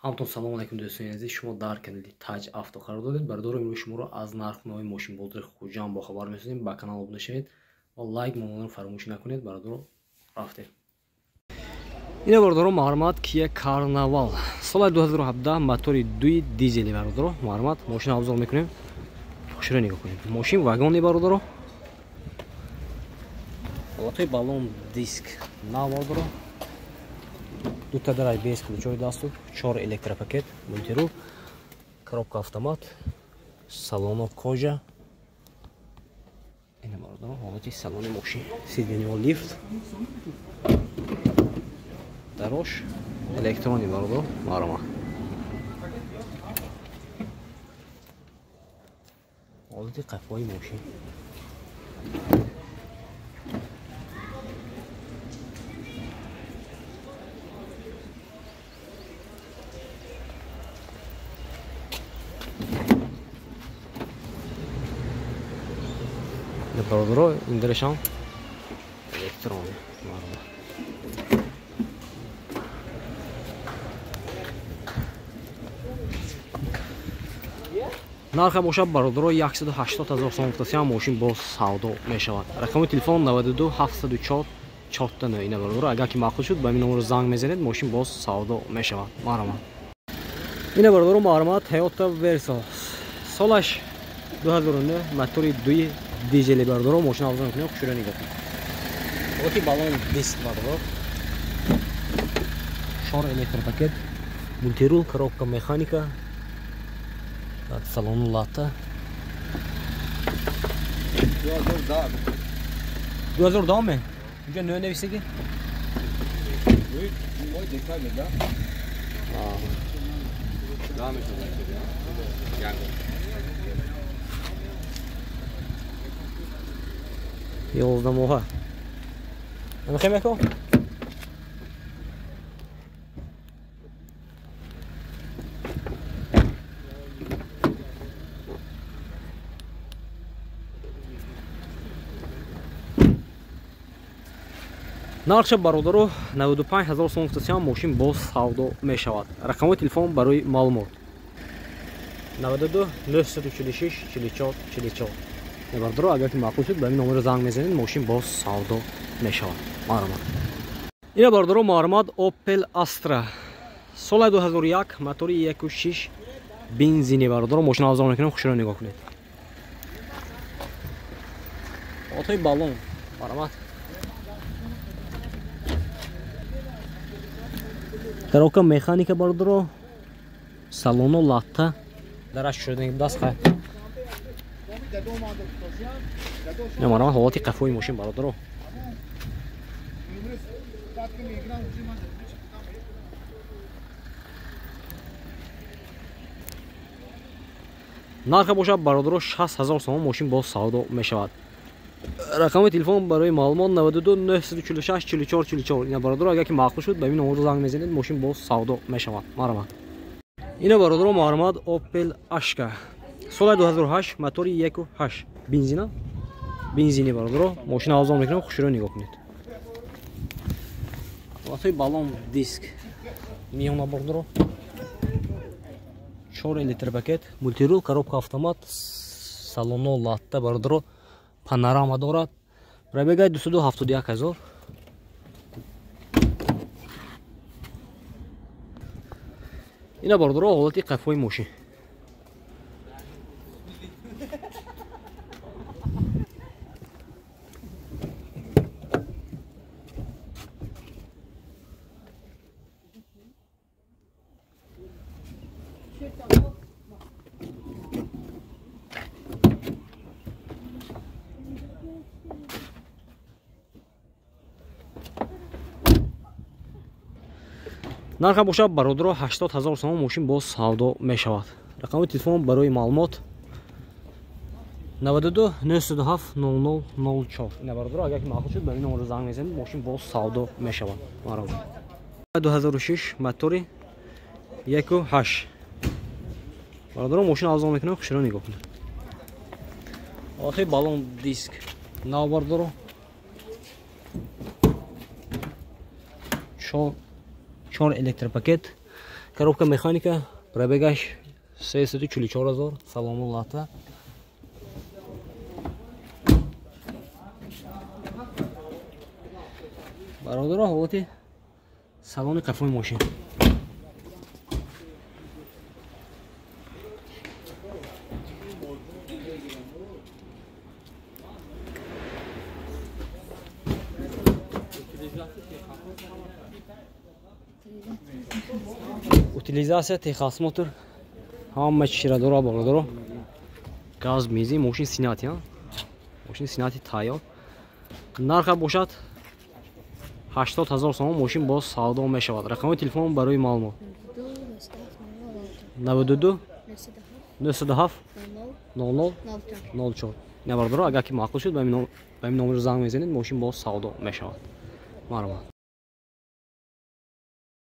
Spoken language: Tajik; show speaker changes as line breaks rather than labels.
Ҳамтон салом алайкум, дӯстони азиз. Шумо дар канали Таҷ Авто қарор доред. Бародаро, имрӯз шуморо аз нархнои мошинбозори Хуҷанд бохабар месозем. Ба канал обуна шавед ва лайк монданро фаромӯш накунед. Бародаро, рафтем. Ина бародаро, марҳамат, Kia Carnival соли 2017, мотори 2 дизели. Бародаро, марҳамат, мошин обзор мекунем. Хушро нигоҳ кунед. Мошин вагони, бародаро. Ҳолатҳои баллон, диск нав, бародаро. Дута дарай без ключои дасту, чор электропакет, мультирул, коробка автомат, салоно кожа. Ина бародаро, ҳолати салони мошин, сиденьо лифт, дарош электрони, бародаро, марҳамат. Ҳолати қафои мошин. Бародаро, ин дарашам электрони, марҳамат. Нарха бошад, бародаро, 180 ҳазор сом гуфтасиам, мошин боз савдо мешавад. Рақами телефон 92 704 4 ина, бародаро, агар ки маъқул шуд, ба ин номро занг мезанед, мошин боз савдо мешавад. Марҳамат. Ина бародаро, марҳамат, Toyota Verso солаш 2009, мотори 2 дизели, бародаро, мошин обзор мекунем, хушро нигоҳ кунед. Ҳолати баллон, диск, бародаро. Чор электропакет, мультирул, коробка механика, салону лата.
2010.
2010 ме? Инҷо нӯ нависаги?
Моҳи декабр, да? Да, мешавад.
11 моҳа. Намехоҳем яко? Нархша, бародаро, 95 ҳазор сом гуфтасиам, мошин боз савдо мешавад. Рақамҳои телефон барои маълумот 92 946 44 44. Бародаро, агар ки маъқул шуд, ба ин номеро занг мезанед, мошин боз савдо мешавад. Марҳамат. Ина бародаро, марҳамат, Opel Astra соли 2001, мотори 1.6 бензини, бародаро, мошин обзор мекунем, хушро нигоҳ кунед. Ҳолатҳои баллон, марҳамат. Коробка механика, бародаро, салоно латта, дараш шуда даст хай. Марҳамат, ҳолати қафои мошин, бародаро. Нарха бошад, бародаро, 60 ҳазор сомон, мошин боз савдо мешавад. Рақами телефон барои маълумот 92 946 44 44. Ина бародаро, агар ки маъқул шуд, ба ин номро занг мезанед, мошин боз савдо мешавад. Марҳамат. Ина бародаро, марҳамат, Opel Ashka соли 2008, мотори 1.8 бензина, бензини, бародаро, мошин обзор мекунем, хушро нигоҳ кунед. Ҳолатҳои баллон, диск миёна, бародаро, чор электропакет, мультирул, коробка автомат, салоно латта, бародаро, панорама дорад. Пробегай 271 ҳазор. Ина бародаро, ҳолати қафои мошин. Нарха бошад, бародаро, 80 ҳазор сомон, мошин боз савдо мешавад. Рақами телефон барои маълумот 92 907 00 04. Ина бародаро, агар ки маъқул шуд, ба ин номро занг мезанед, мошин боз савдо мешавад. Марҳамат. 2006, мотори 1.8, бародаро, мошин обзор мекунем, хушро нигоҳ кунед. Ҳолати баллон, диск нав, бародаро. Чор электропакет, Коробка механика, пробегаш 344 000, салону лата. Бародаро, ҳолати салони қафои мошин. Утилизация, техосмотр, ҳама чизро дора бародаро. Газ мези, мошин синати, мошин синати тайёр. Нарха бошад 80 000 сомон, мошин боз савдо мешавад. Рақами телефон барои маълумот 92 907 00 04. Ина бародаро, агар ки маъқул шуд, ба ин номер занг мезанед, мошин боз савдо мешавад. Марҳамат.